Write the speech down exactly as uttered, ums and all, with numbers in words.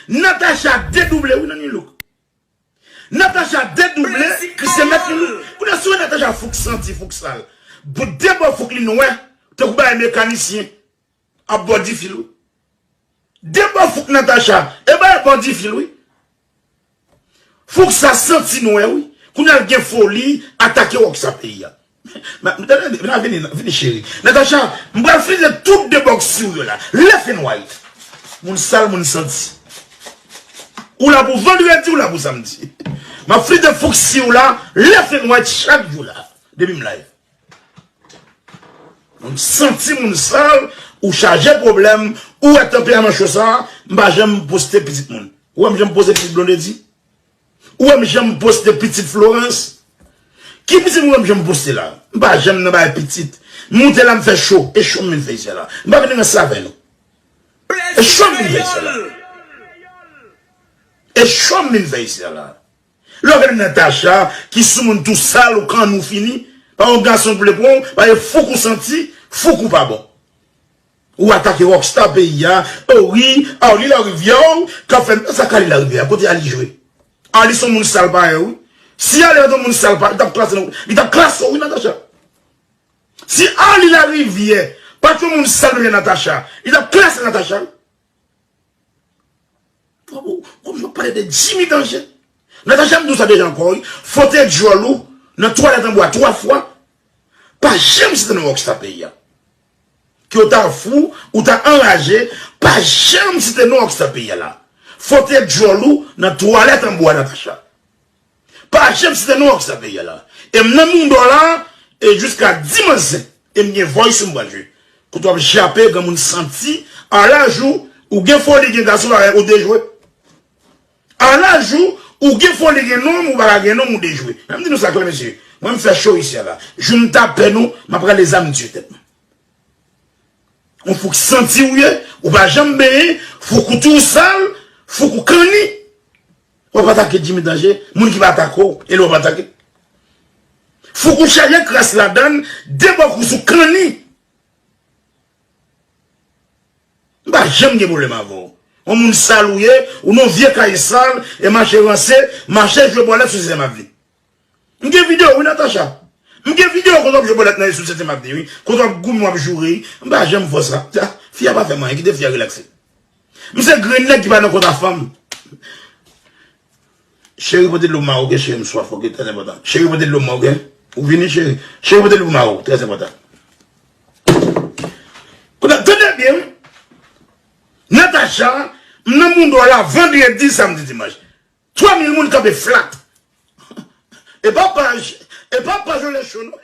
Natacha dedouble wi nan Nilouk. Natacha dedouble, li se mèt Nilouk. Kounye a si w wè Natacha fouk santi, fouk sal. Bout de bò fouk li nwè, tankou bagay mekanisyen ap bò difil wi. De bò fouk Natacha, e bagay bò difil wi. Fouk sa santi nwè wi. Kounye a l gen foli atake rockstar peyi a. Vini cheri. Natacha, m pral frize tout de bòks si w yo la. Left and right. Moun sal, moun santi. Ou la pou vandredi, ou la pou samdi. M ap frize fouk si w la, left and right chak jou la. Depi m live. Moun santi moun sal, ou chaje pwoblèm, ou wè tanperaman cho sa, m pa janm poste pitit moun. Ou wè m janm poste pitit Blondedy? Ou wè m janm poste pitit Florence? Ki pitit ou wè m janm poste la? M pa janm nan bagay pitit. M moute la m fè cho, e cho m vin fè isi a la. M pa vin ranse avè nou. E cho m vin fè isi a la. E cho m vin fè isi a la. Lè w gade Natacha, ki sou moun tou sal ou kann ou fini, pa yon gason pou l pran w, pa e fouk ou santi, fouk ou pa bon. Ou atake rockstar peyi a, o wi, Arly Larivière, k ap fè sa k Arly Larivière, kote Arly jwe? Arly se yon moun sal parèy ou. Si Arly pa t yon moun sal parèy, li t ap klase nou, li t ap klase w wi Natacha. Si Arly Larivière pa t yon moun sal menm jan Natacha, li t ap klase Natacha. Kòm yo pale de Jimmy Danje. Natacha m di w sa deja ankò wi. Fwote dyòl ou nan twalèt an bwa twa fwa. Pa janm site non rockstar peyi a. Ke w ta fou, ou ta anraje, pa janm site non rockstar peyi a la. Fwote dyòl ou nan twalèt an bwa Natacha. Pa janm site non rockstar peyi a la. E m nan mouda w la, e jiska dimanch zen, e m gen voice m pral jwe. Kote w ap jape, granmoun santi, a laj ou, ou gen foli, gen gason parèy ou dejwe. A laj ou, ou gen foli, gen nonm, ou pa ka gen nonm, ou dejwe. An m di nou sa klè, mesye. Mwen m fè cho isi a la. Jou m ta pè nou, m ap rale zam m tiye tèt mwen. Yon fouk santi ou ye, ou pa janm benyen, fouk ou tou sal, fouk ou kanni. W ap atake Jimmy Danje, moun ki pa atake w, e li w ap atake. Fouk ou chaje kras ladann, de bò kous ou kanni. M pa janm gen pwoblèm avè w. Yon moun sal ou ye, ou nan vye kay sal, e mache ranse, mache jwe bòlèt sou Setyèm Avni. M gen videyo wi Natacha. M gen videyo kote w ap jwe bòlèt nan sou Setyèm Avni wi. Kote w ap goumen, w ap joure wi. M pa janm fè sa. Fi a pa fè m anyen, kite fi a relakse. M se grenn nèg ki pa nan kont a fanm. Cheri pote dlo mawoke, cheri m swaf, ok, trè enpòtan. Cheri pote dlo mawoke. Ou vini cheri. Cheri pote dlo mawoke, trè enpòtan. Kote, tande byen wi. Natacha, m nan mouda w la vandredi, samdi, dimanch. Twa mil moun kanpe flat. E pa paj, e pa paj Ole Cho non.